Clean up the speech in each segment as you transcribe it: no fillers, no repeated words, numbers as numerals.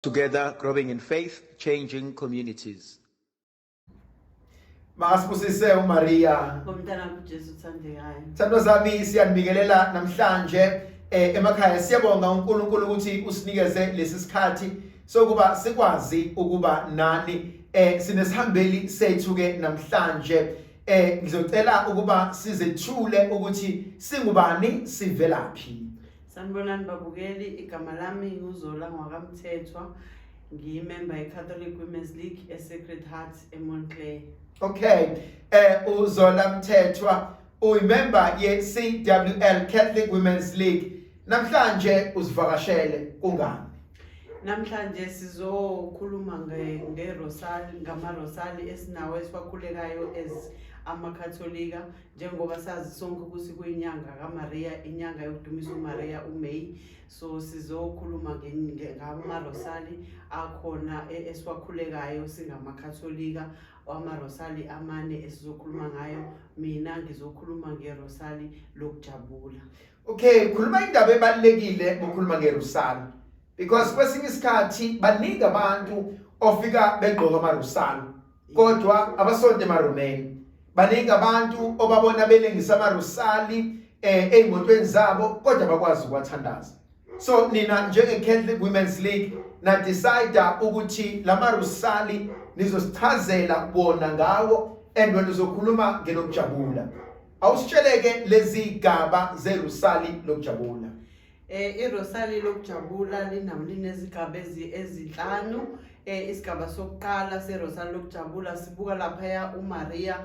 Together, growing in faith, changing communities. Makasibusise uMaria. Ngomntana kuJesu uthandekayo. Thando zami, siyanibingelela namhlanje emakhaya. Siyabonga uNkulunkulu ukuthi usinikeze lesi sikhathi sokuba sikwazi ukuba nani. Sinesihambeli sethu ke namhlanje. Ngizocela ukuba sizethule ukuthi singubani, sivelaphi. Sanibonani babukeli, igama lami nguZola ngwakaMthethwa. Ngiyimember ye-Catholic Women's League e-Sacred Heart eMontclair. Okay, uZola Mthethwa uyimember ye-CWL, Catholic Women's League. Namhlanje uzivakashele kungani? Namhlanje sizokhuluma ngerosali, ngamarosali esinawo esiwakhulekayo as amaKatholika, njengoba sazi sonke ukuthi kuyinyanga kaMaria, inyanga yokudumisa uMaria, uMay. So sizokhuluma ngamarosali akhona esiwakhulekayo singamaKatholika, amarosali amane esizokhuluma ngayo. Mina ngizokhuluma ngerosali lokujabula. Okay, khuluma indaba ebalulekile ngokukhuluma ngerosali. Because kwesinye isikhathi baningi abantu ofika begqoka amarosali kodwa abasonto emaromeni. Baningi abantu obabona belengisa amarosali ey'motweni zabo kodwa bakwazi ukuwathandaza. So nina njenge Catholic Women's League na decide ukuthi lamarosali nizosichazela bona ngawo, and wena uzokhuluma ngelokujabula. Awusitsheleke lezi gaba zerosali lokujabula. Irosali lokujabula linamo linezigaba ezinhlanu. Isigaba sokuqala serosali lokujabula sibuka laphaya uMaria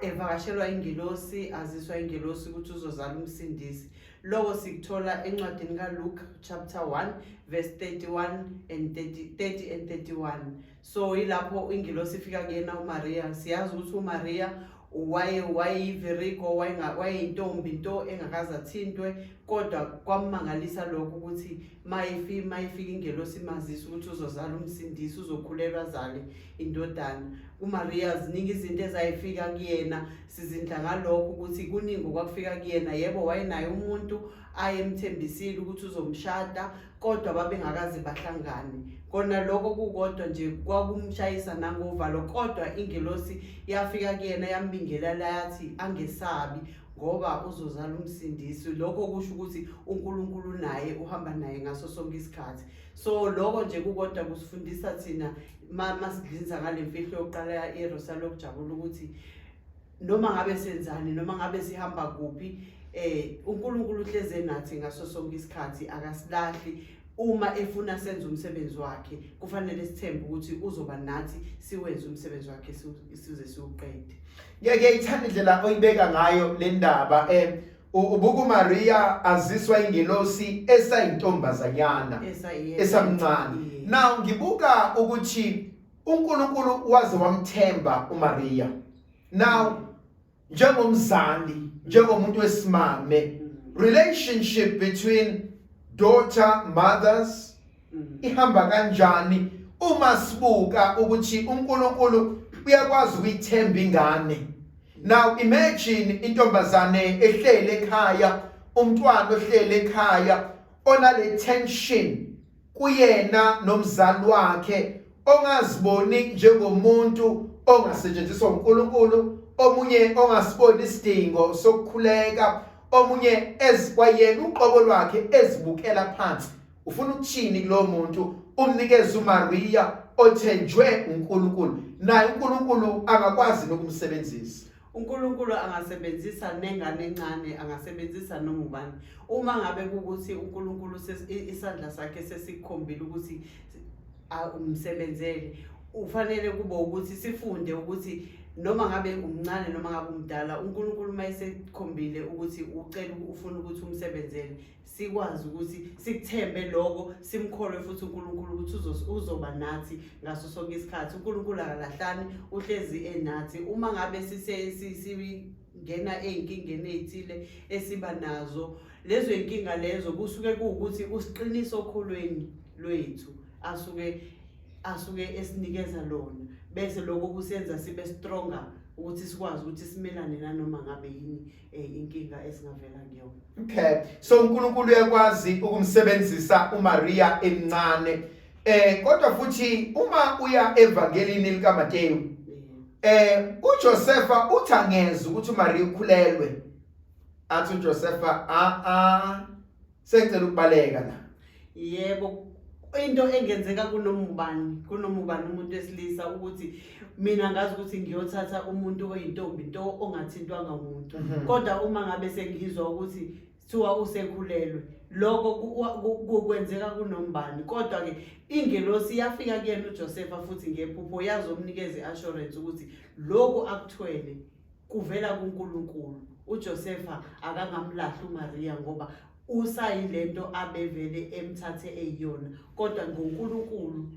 evakashelwa ingelosi, aziswa ingelosi ukuthi uzozala umsindisi. Lokho sikuthola encwadini kaLuke chapter 1 verse 31 and 30, 30 and 31. So ilapho ingelosi ifika kuyena uMaria. Siyazi ukuthi uMaria wayeyi-virgo, wayeyintombi nto engakaze athintwe, kodwa kwammangalisa lokho ukuthi mayifika ingelosi imazisa ukuthi uzozala umsindisi, uzokhulelwa azale indodana. UMaria ziningi izinto ezayifika kuyena. Sizindla ngalokho ukuthi kuningi okwakufika kuyena. Yebo, wayenaye umuntu ayemthembisile ukuthi uzomshada, kodwa babengakaze bahlangane. Kona lokho kukodwa nje kwakumshayisa nangovalo, kodwa ingelosi yafika kuyena yambingelela yathi angesabi ngoba uzozala umsindisi. Lokho kusho ukuthi uNkulunkulu naye uhamba naye ngaso sonke isikhathi. So lokho nje kukodwa kusifundisa thina masidlinza ngale mfihlo yokuqala irosali lokujabula ukuthi noma ngabe senzani, noma ngabe sihamba kuphi, uNkulunkulu uhleze nathi ngaso sonke isikhathi, akasilahli. Uma efuna senze umsebenzi wakhe, kufanele sithembe ukuthi uzoba nathi siwenze umsebenzi wakhe size siwuqede. Ngeke ithanda indlela oyibeka ngayo le ndaba. Ubuka uMaria aziswa ingelosi esayintombazanyana, esamncane. Now ngibuka ukuthi uNkulunkulu waze wamthemba uMaria. Now njengomzali, njengomuntu wesimame, relationship between daughter mothers ihamba kanjani uma sibuka ukuthi uNkulunkulu uyakwazi ukuyithemba ingane? Now imagine intombazane ehlele ekhaya, umntwana ohlele ekhaya onale tension kuyena nomzali wakhe, ongaziboni njengomuntu ongasetshenziswa uNkulunkulu, omunye ongasiboni isidingo sokukhuleka, omunye ezikwayena uqobo lwakhe ezibukela phansi. Ufuna ukuthini kulowo muntu umnikeza uMaria othenjwe uNkulunkulu, naye uNkulunkulu angakwazi nokumsebenzisa? UNkulunkulu angasebenzisa nengane encane, angasebenzisa noma ubani uma ngabe kukuthi uNkulunkulu isandla sakhe sesikukhombile ukuthi umsebenzele. Ufanele kube ukuthi sifunde ukuthi noma ngabe umncane noma ngabe umdala, uNkulunkulu uma esekukhombile ukuthi ucela, ufuna ukuthi umsebenzele, sikwazi ukuthi sikuthembe lokho, simkholwe futhi uNkulunkulu ukuthi uzoba nathi ngaso sonke isikhathi. uNkulunkulu akalahlani, uhlezi enathi. Uma ngabe singena ey'nkingeni ey'thile esiba nazo, lezo y'nkinga lezo kusuke kuwukuthi usiqinisa okholweni lwethu asuke esinikeza lona, bese lokho kusenza sibe stronger ukuthi sikwazi ukuthi simelane nanoma ngabe yini inkinga esingavela kuyona. Okay, so uNkulunkulu uyakwazi ukumsebenzisa uMaria emncane. Kodwa futhi uma uya evangelini likaMateyu, uJosepha uthi angeza ukuthi uMaria ukhulelwe. Athi uJosepha a a sengicela ukubaleka la. Yebo, into engenzeka kunoma ubani umuntu wesilisa ukuthi mina ngazi ukuthi ngiyothatha umuntu oyintombi nto ongathintwanga umuntu, kodwa uma ngabe sengizwa ukuthi kuthiwa usekhulelwe, lokho kwenzeka kunombani. Kodwa-ke ingelosi iyafika kuyena uJosepha futhi ngephupho, yazomnikeza i-assurance ukuthi lokhu akuthwele kuvela kuNkulunkulu. UJosepha akangamlahli uMaria ngoba usayilento abevele emthathe eyiyona, kodwa ngoNkulunkulu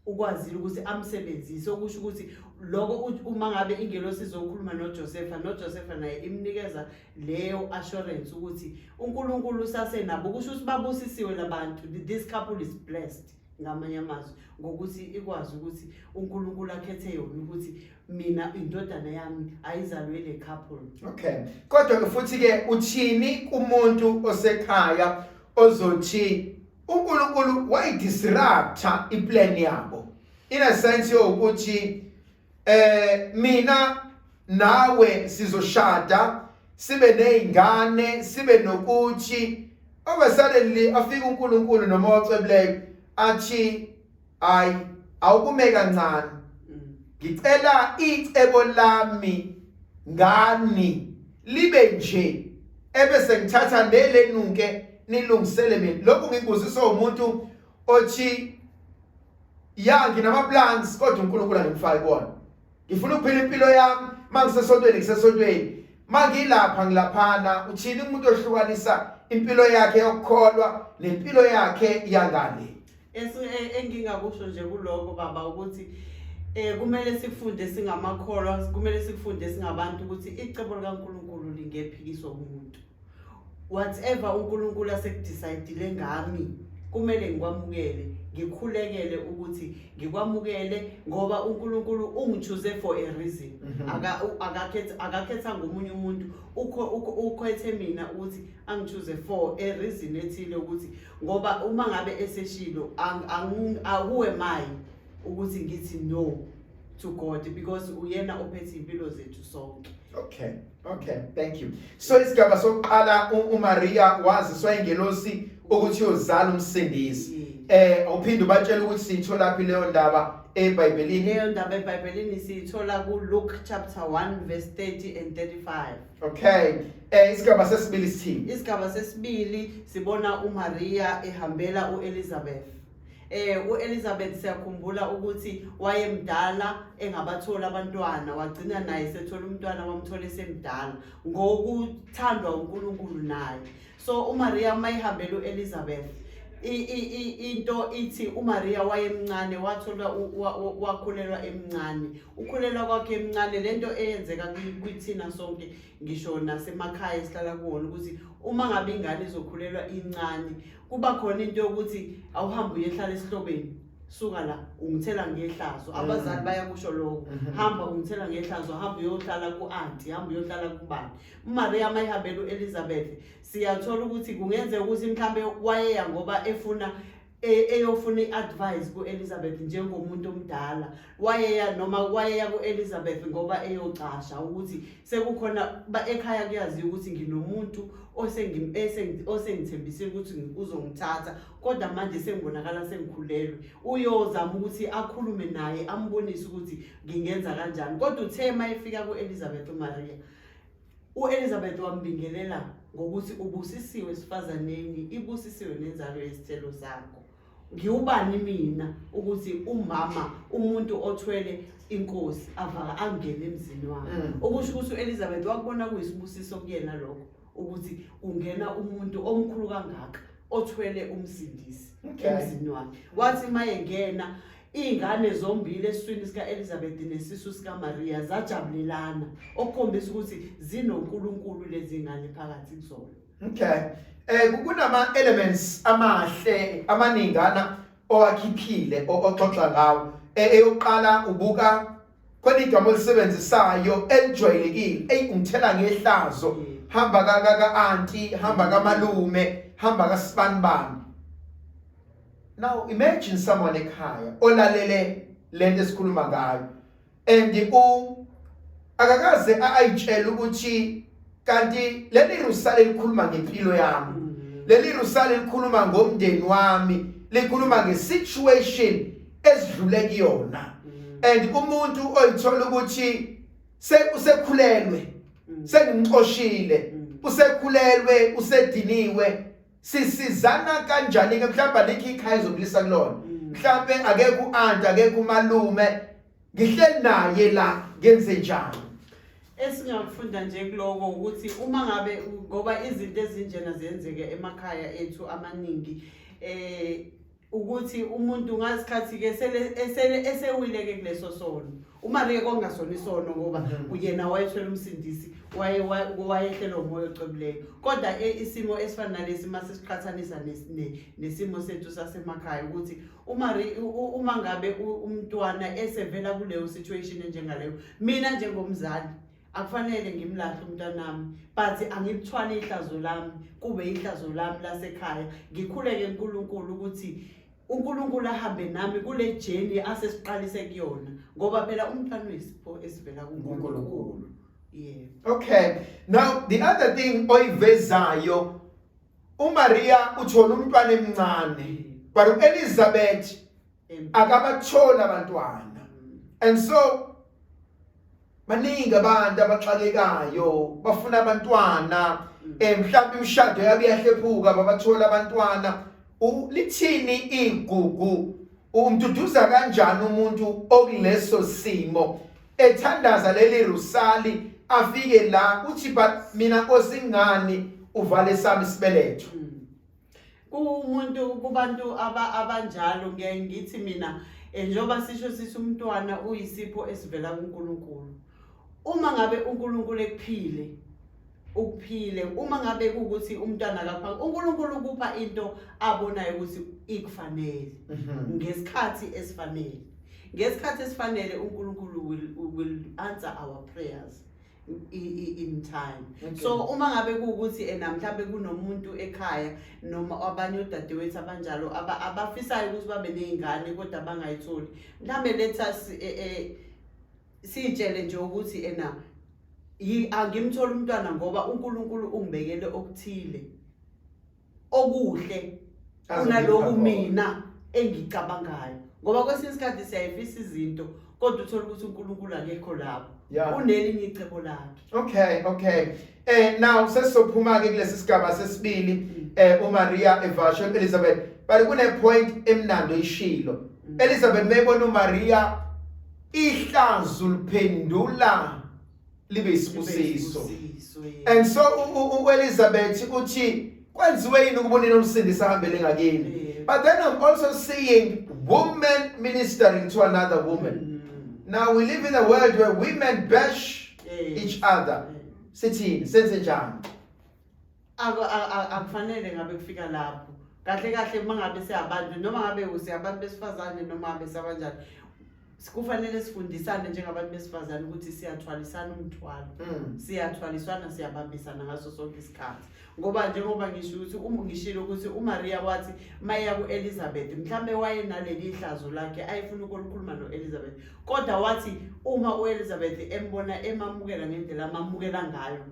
ukwazile ukuthi amsebenzise, okusho ukuthi lokho uma ngabe ingelosi izokhuluma noJosepha, noJosepha naye imnikeza leyo assurance ukuthi uNkulunkulu usasenabo. Kusho ukuthi babusisiwe labantu, this couple is blessed, ngamanye amazwi, ngokuthi ikwazi ukuthi uNkulunkulu akhethe yona ukuthi mina indodana yami ayizalwe le couple. Okay. Kodwa ke futhi ke uthini kumuntu osekhaya ozothi uNkulunkulu wayidisrupta iplan yabo? In a sense yokuthi mina nawe sizoshada, sibe nezingane, sibe nokuthi suddenly afika uNkulunkulu noma ocwebileyo athi, "Hayi, awukume kancane, ngicela icebo lami ngani libe nje, ebese ngithatha nelenuke nilungisele mina." Lokhu ngikuziswa umuntu othi, "Ya, nginama plans, kodwa uNkulunkulu angimfaki kuwona. Ngifuna ukuphila impilo yami, mangisesontweni ngisesontweni, mangilapha ngilaphana." Uthini umuntu ohlukanisa impilo yakhe yokukholwa nempilo yakhe yangale? Engingakusho nje kuloko, baba, ukuthi kumele sifunde singamakholwa, kumele sifunde singabantu ukuthi icebo likaNkulunkulu lingephikiswa umuntu. Whatever uNkulunkulu asekudecide ngami, kumele ngikwamukele, ngikhulekele ukuthi ngikwamukele, ngoba uNkulunkulu ungichoose for a reason. Akakhetha ngomunye umuntu, ukhethe mina ukuthi angichoose for a reason ethile, ukuthi ngoba uma ngabe eseshilo, who am I ukuthi ngithi no to God, because uyena ophethe impilo zethu sonke. Okay, thank you. So isigaba sokuqala, uMaria waziswa ingelosi ukuthi uyozala umsindisi. Awuphinde ubatshela ukuthi siyithola phi leyo ndaba eBhayibhelini? Leyo ndaba eBhayibhelini siyithola ku-Luke chapter 1 verse 30 and 35. Okay. Isigaba sesibili sithini? Isigaba sesibili sibona uMaria ehambela uElizabeth. UElizabeth, siyakhumbula ukuthi wayemdala engabathola abantwana, wagcina naye sethola umntwana, wamthola esemdala ngokuthandwa uNkulunkulu naye. So uMaria mayihambela uElizabeth, into ithi uMaria wayemncane, wathola wakhulelwa emncane. Ukhulelwa kwakhe emncane, lento eyenzeka kwithina sonke, ngisho nasemakhaya esihlala kuwona, ukuthi uma ngabe ingane izokhulelwa incane, kuba khona into yokuthi awuhambe uyehlala esihlobeni, suka la, ungithela ngehlazo. Abazali bayakusho lokho, hamba, ungithela ngehlazo, hamba uyohlala ku-anti, hamba uyohlala kubani. UMaria mayihambela u-Elizabeth, siyathola ukuthi kungenzeka ukuthi mhlambe wayeya ngoba efuna eyofuna i-advice ku-Elizabeth njengomuntu omdala. Wayeya noma wayeya ku-Elizabeth ngoba eyocasha ukuthi sekukhona ekhaya kuyaziwa ukuthi nginomuntu osengithembisile ukuthi uzongithatha, kodwa manje sengibonakala sengikhulelwe. Uyozama ukuthi akhulume naye, ambonise ukuthi ngingenza kanjani. Kodwa uthe uma efika ku-Elizabeth uMaria, u-Elizabeth wambingelela ngokuthi, "Ubusisiwe esifazaneni, ibusisiwe nenzalo yesithelo sakho. Ngiwubani mina ukuthi umama, umuntu othwele inkosi, avaka angene emzini wami?" Okusho ukuthi u-Elizabeth wakubona kuyisibusiso kuyena lokho, ukuthi kungena umuntu omkhulu kangaka othwele umsindisi emzini wakhe. Wathi mayengena, iy'ngane zombili esiswini sika-Elizabeth nesisu sikaMaria zajabulelana, okukhombisa ukuthi zinoNkulunkulu lezi ngane phakathi kuzona. Okay. Kunama elements amahle amaningana owakhiphile oxoxa ngawo. Eyokuqala ubuka khona igama olisebenzisayo elijwayelekile. Ey, ungithela ngehlazo. Hamba ka ka ka auntie, hamba kamalume, hamba kasibanibani. Now imagine someone ekhaya olalele lento esikhuluma ngayo and u akakaze ayitshele ukuthi kanti leli rusale likhuluma ngempilo yami. Leli rusale likhuluma ngomndeni wami, likhuluma ngesituation esidlule kuyona. And umuntu oyithola ukuthi usekhulelwe, sengimxoshile, usekhulelwe, usediniwe, sisizana kanjani ke? Mhlawumbe alikho ikhaya ezokulisa kulona, mhlawumbe akekho u-anti, akekho umalume, ngihleli naye la, ngenze njani? Esingakufunda nje kuloko ukuthi uma ngabe, ngoba izinto ezinjena ziyenzeka emakhaya ethu amaningi, ukuthi umuntu ngasikhathi ke sele esele esewile ke kuleso sono. uMaria kwakungasona isono ngoba yena wayethwele umsindisi, wayehlelwa umoya ocwebileyo. Kodwa isimo esifana nalesi, mase siqhathanisa nesimo sethu sasemakhaya, ukuthi uma ngabe umntwana esevela kuleyo situation enjengaleyo, mina njengomzali akufanele ngimlahle umntanami, but angilithwale ihlazo lami, kube ihlazo lami lasekhaya. Ngikhuleke kuNkulunkulu ukuthi uNkulunkulu ahambe nami kule journey asesiqalise kuyona, ngoba phela umntwana uyisipho esivela kuNkulunkulu, yebo. Okay, now the other thing oyivezayo, uMaria uthola umntwana emncane, but uElizabeth akabathola abantwana, and so baningi abantu abaxakekayo bafuna abantwana, mhlawumbe imishado yabe iyahlephuka, babathola abantwana. Lithini igugu? Umduduza kanjani umuntu okuleso simo ethandaza leli rusali, afike la uthi, "But mina Nkosi, ingani uvale sami isibeletho?" Kumuntu, kubantu abanjalo, ngiyaye ngithi mina, njengoba sisho sithi umntwana uyisipho esivela kuNkulunkulu, uma ngabe uNkulunkulu ekuphile, ukuphile. Uma ngabe kuwukuthi umntwana akapha, uNkulunkulu ukupha into abonayo ukuthi ikufanele ngesikhathi esifanele. Ngesikhathi esifanele uNkulunkulu will answer our prayers in time. So uma ngabe kuwukuthi ena mhlambe kunomuntu ekhaya noma abanye odadewethu abanjalo abafisayo ukuthi babe nezingane kodwa bangayitholi, mhlambe let us sitshele nje ukuthi ena angimthola umntwana ngoba uNkulunkulu ungibekele okuthile okuhle kunalokhu Azongipha mina engicabangayo, ngoba kwesinye isikhathi siyayifisa izinto kodwa uthola ukuthi uNkulunkulu akekho lapho, unelinye icebo lakhe. Okay. Now sesizophuma ke kulesi sigaba sesibili, uMaria evashe Elizabeth. But kune point emnandi oyishilo. Elizabeth mayibona uMaria, ihlazo liphendula libe isibusiso. Isibusiso, yebo. And so uElizabeth uthi, "Kwenziwe yini ukubona uMsindisi ahambele ngakini?" But then I'm also seeing women ministering to another woman. Now we live in a world where women bash each other. Sithini? Senze njani? Akufanele ngabe kufika lapho. Kahle kahle, uma ngabe siyabantu, noma ngabe siyabantu besifazane, noma ngabe siyabanjani, kufanele sifundisane njengabantu besifazane ukuthi siyathwalisana umthwalo, siyathwaliswana, siyabambisana ngaso sonke isikhathi, ngoba njengoba ngisho ukuthi ngishilo ukuthi uMaria wathi mayeya ku-Elizabeth, mhlambe wayenaleli hlazo lakhe ayefuna ukulikhuluma no-Elizabeth, kodwa wathi uma u-Elizabeth embona, emamukela ngendlela amamukela ngayo,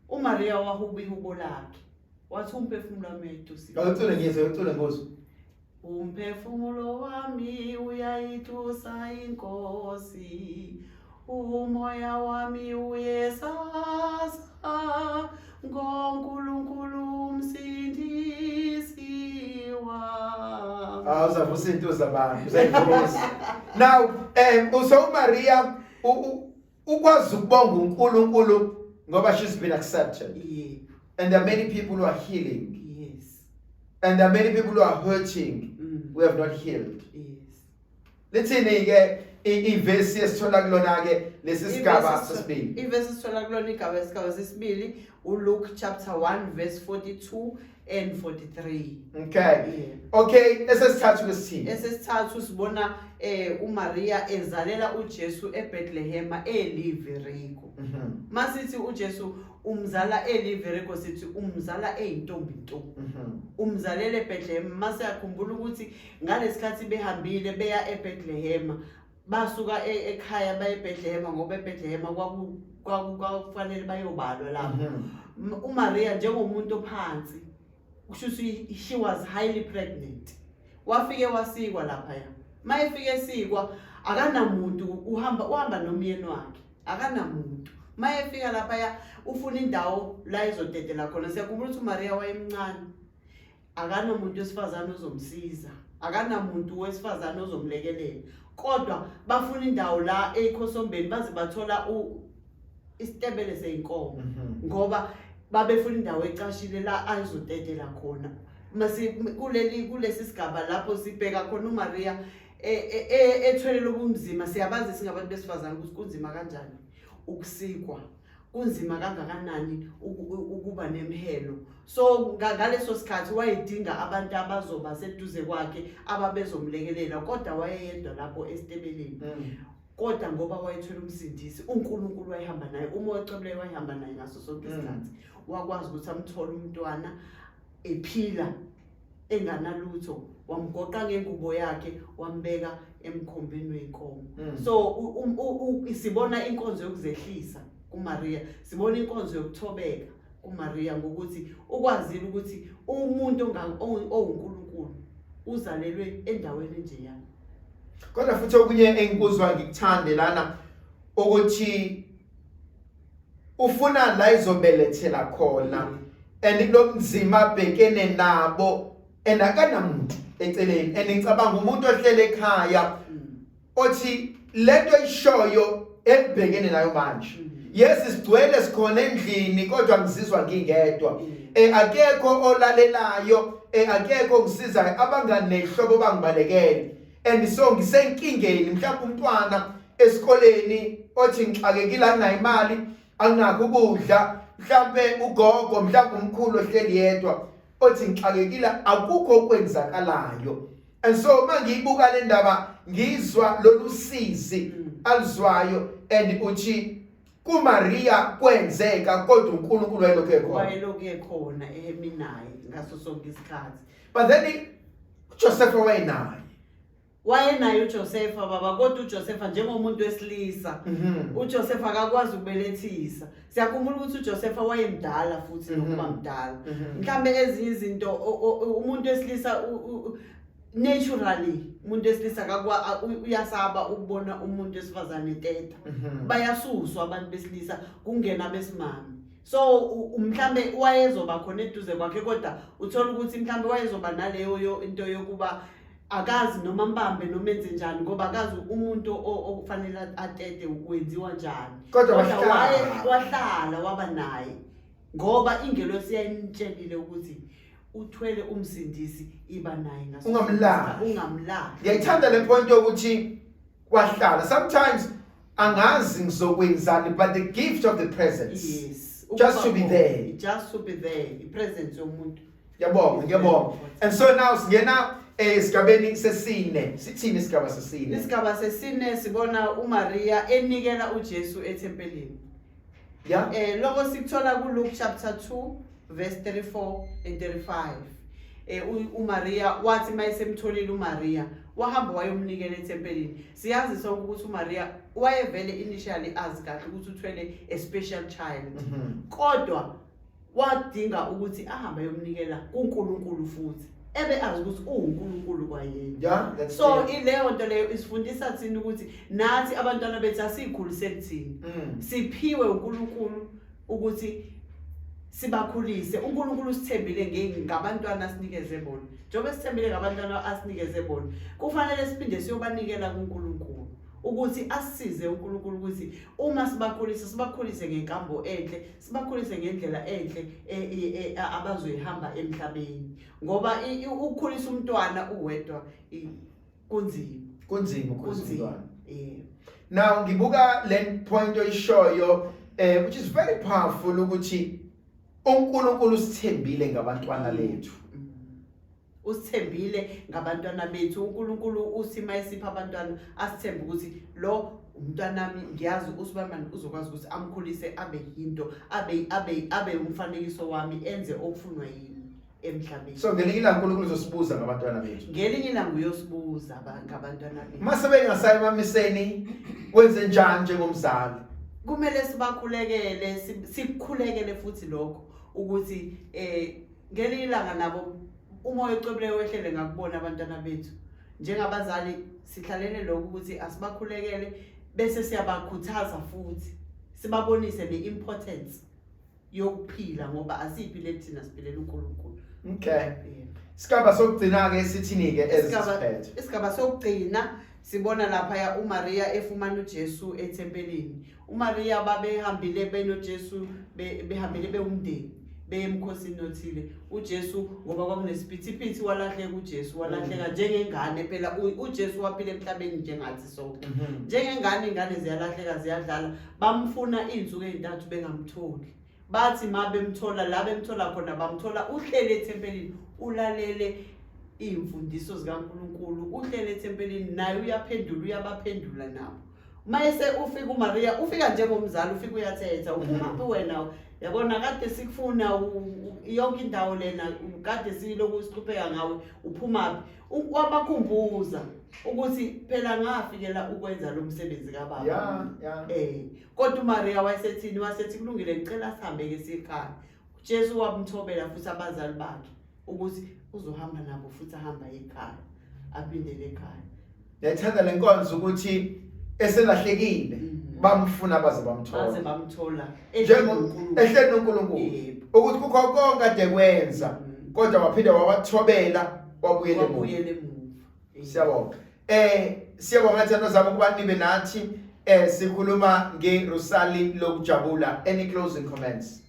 uMaria wahuba ihubo lakhe, wathi, "Umphefumulo wami uyayitusile." Awucule ngizwe, ucule ngozwe. Umphefumulo wami uyayitusa inkosi, umoya wami uyesasa ngoNkulunkulu umsindisi wami. Ah, uzavusa into zabantu, uzayivusa. Now, so uMaria ukwazi ukubonga uNkulunkulu ngoba she's been accepted. And there are many people who are healing. And there are many people who are hurting who have not healed. Lithini ke ivesi esithola kulona ke lesi sigaba sesibili? Ivesi esithola kulona isigaba sesibili, uLuke chapter 1 verse 42 and 43. Okay. Yeah. Okay, esesithathu kwesithini? Esesithathu sibona uMaria ezalela uJesu eBethlehem eliVirigo. Masithi uJesu Umzala eliverego, sithi umzala eyintombi nto. Umzalele eBethlehem. Mase yakhumbula ukuthi ngalesikhathi behambile beya eBethlehem, basuka ekhaya baye eBethlehem, ngoba eBethlehem kwakufanele bayobalwa lapho. UMaria njengomuntu ophansi, kusho ukuthi she was highly pregnant, wafike wasikwa laphaya. Mayefike esikwa, akanamuntu, uhamba nomyeni wakhe, akanamuntu. Mayefika laphaya ufuna indawo la ezotetela khona. Siyakhumbula ukuthi uMaria wayemncane, akanamuntu wesifazane ozomsiza, akanamuntu wesifazane ozomlekelela, kodwa bafuna indawo la eyikhosombeni, baze bathola isitebele seyinkomo, ngoba babefuna indawo ecashile la azotetela khona. Mase kuleli kulesi sigaba lapho sibheka khona uMaria ethwele lobumzima. Siyabazi singabantu besifazane ukuthi kunzima kanjani ukusikwa, kunzima kangakanani ukuba nemhelo. So ngaleso sikhathi wayedinga abantu abazoba seduze kwakhe, ababezomlekelela, kodwa wayeyedwa lapho esitebeleni. Kodwa ngoba wayethwele umsindisi, uNkulunkulu wayehamba naye, umoya ocwebileyo wayehamba naye ngaso sonke isikhathi, wakwazi ukuthi amthole umntwana ephila, enganalutho, wamgoqa ngengubo yakhe, wambeka emkhombeni wey'nkomo. So sibona inkonzo yokuzehlisa kuMaria, sibona inkonzo yokuthobeka kuMaria, ngokuthi ukwazile ukuthi umuntu owuNkulunkulu uzalelwe endaweni enjeyana. Kodwa futhi okunye engikuzwa ngikuthande lana ukuthi ufuna la izobelethela khona, and kulomzima abhekene nabo, and akanamuntu eceleni, and ngicabanga umuntu ohlele ekhaya othi lento ayishoyo ebhekene nayo manje, yes, sigcwele, sikhona endlini, kodwa ngizizwa ngingedwa, akekho olalelayo, akekho ongisizayo, abangani nehlobo bangibalekele, and so ngisenkingeni. Mhlawumbe umntwana esikoleni othi ngixakekile, anginayo imali, anginakho ukudla. Mhlambe ugogo, mhlambe umkhulu ohleli yedwa othi ngixakekile, akukho okwenzakalayo. And so mangiyibuka le ndaba, ngizwa lolu sizi alizwayo, and uthi kuMaria kwenzeka, kodwa uNkulunkulu wayelokhu ekhona. Wayelokhu ekhona, emi naye ngaso sonke isikhathi. But then uJoseph wayenaye. Wayenaye uJosepha, baba, kodwa uJosepha njengomuntu wesilisa, uJosepha akakwazi ukubelethisa. Siyakhumbula ukuthi uJosepha wayemdala futhi nokuba mdala. Mhlambe ezinye izinto umuntu wesilisa, naturally umuntu wesilisa uyasaba ukubona umuntu wesifazane eteta. Bayasuswa abantu besilisa, kungena abesimame. So mhlambe wayezoba khona eduze kwakhe, kodwa uthola ukuthi mhlambe wayezoba naleyo into yokuba akazi noma mbambe noma enze njani, ngoba akazi umuntu okufanele atete wenziwa njani. Kodwa wahlala. Wahlala waba naye, ngoba ingelosi yayimtshelile ukuthi uthwele umsindisi, iba naye ngaso sonke Ungamlahli. isikhathi. Ungamlahli. Ngiyayithanda le point yokuthi wahlala. Sometimes angazi ngizokwenzani, but the gift of the presence, just to be there. Just to be there, i-presence yomuntu. Ngiyabonga, ngiyabonga. And so now singena esigabeni sesine. Sithini isigaba sesine? Isigaba sesine sibona uMaria enikela uJesu ethempelini. Lokho sikuthola kuLuke chapter 2 verse 34 and 35. UMaria wathi mayesemtholile uMaria, wahamba wayomnikela ethempelini. Siyazi sonke ukuthi uMaria wayevele initially azi kahle ukuthi uthwele a special child. Kodwa wadinga ukuthi ahambe ayomnikela kuNkulunkulu, futhi ebe azi ukuthi uwuNkulunkulu kwayena. Yeah, that's So clear. ileyo nto leyo isifundisa thina ukuthi nathi abantwana bethu asiyikhuliseni thina. Siphiwe uNkulunkulu ukuthi sibakhulise. uNkulunkulu usithembile ngabantwana asinikeze bona. Njengoba sithembile ngabantwana asinikeze bona, kufanele siphinde siyobanikela kuNkulunkulu ukuthi asisize uNkulunkulu ukuthi uma sibakhulisa, sibakhulise ngenkambo enhle, sibakhulise ngendlela enhle abazoyihamba emhlabeni, ngoba ukukhulisa umntwana uwedwa kunzima. Kunzima ukukhulisa Kunzima. umntwana. Yebo. Now ngibuka le point oyishoyo, which is very powerful, ukuthi uNkulunkulu usithembile ngabantwana lethu. Usithembile ngabantwana bethu uNkulunkulu. Usima esipha abantwana, asithembe ukuthi lo Umntwanami ngiyazi uSibamani uzokwazi ukuthi amkhulise abe yinto, abe abe abe umfanekiso wami, enze okufunwa yimi emhlabeni. So ngelinye ilanga uNkulunkulu uzosibuza ngabantwana bethu. Ngelinye ilanga uyosibuza ngabantwana bethu. Uma sebengasayi emamiseni wenze njani njengomzali? Kumele sibakhulekele, sikukhulekele futhi lokho ukuthi ngelinye ilanga nabo umoya ocwebileyo wehlele ngakubona abantwana bethu. Njengabazali sihlalele lokho ukuthi asibakhulekele bese siyabakhuthaza futhi sibabonise ne-importance yokuphila, ngoba asiyiphile thina, siphilela uNkulunkulu. Okay. Yeah. Isigaba sokugcina ke sithini ke ezisiphethe? Isigaba sokugcina sibona lapha uMaria efumana uJesu ethempelini. uMaria babehambile benoJesu, behambile bewumndeni beye emkhosini othile. uJesu ngoba kwakunesiphithiphithi walahleka uJesu, walahleka njengengane phela. uJesu waphila emhlabeni njengathi sonke. Njengengane, ingane ziyalahleka, ziyadlala. Bamfuna izinsuku ezintathu bengamtholi. Bathi ma bemthola la bemthola khona, bamthola uhlele ethempelini, ulalele iy'mfundiso zikaNkulunkulu, uhlele ethempelini naye uyaphendula, uyabaphendula nabo. Mayese ufika uMaria, ufika njengomzali, ufika uyathetha, uphumaphi wena, yabona kade sikufuna yonke indawo lena, kade siloku sihlupheka ngawe, uphumaphi? Wabakhumbuza ukuthi phela ngafikela ukwenza lo msebenzi kababa. Kodwa uMaria wayesethini? Wasethi kulungile, ngicela sihambe ke siyekhaya. uJesu wamthobela futhi abazali bakhe ukuthi uzohamba nabo futhi ahamba ekhaya, aphindele ekhaya. Ngiyayithanda le nkonzo ukuthi eselahlekile bamfuna baze bamthola. Baze bamthola. Ehleli noNkulunkulu. Ukuthi kukho konke ade kwenza kodwa waphinde wabathobela, wabuyela emuva. Wabuyela emuva. Siyabonga. Siyabonga thando zami ukuba nibe nathi. Sikhuluma ngeRosali lokujabula. Any closing comments?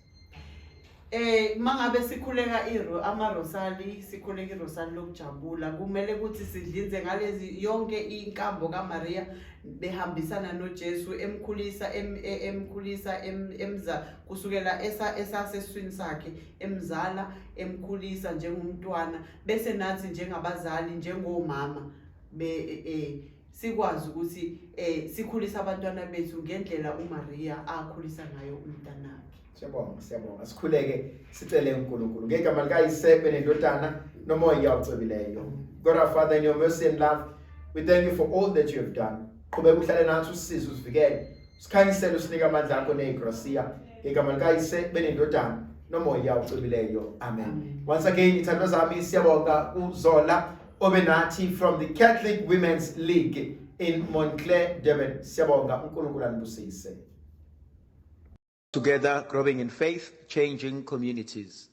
Mangabe sikhuleka amaRosali, sikhuleka iRosali lokujabula, kumele ukuthi sidlinze ngalezi yonke inkambo kaMaria behambisana noJesu, emkhulisa, emkhulisa, emza kusukela esasesiswini sakhe, emzala, emkhulisa njengomntwana, bese nathi njengabazali, njengomama sikwazi ukuthi sikhulise abantwana bethu ngendlela uMaria akhulisa ngayo umntanakhe. Siyabonga, siyabonga. Sikhuleke sicele uNkulunkulu. Ngegama likaYise benendodana noMoya ocebileyo. God our Father, in your mercy and love, we thank you for all that you have done. Qhubeka uhlale nathi, usisize, usivikele. Sikhanyisele, usinike amandla akho negracia. Ngegama likaYise benendodana noMoya ocebileyo. Amen. Amen. Once again, ithandwa zami, siyabonga kuZola obenathi from the Catholic Women's League in Montclair, Durban. Siyabonga, uNkulunkulu anibusise. Together, growing in faith, changing communities.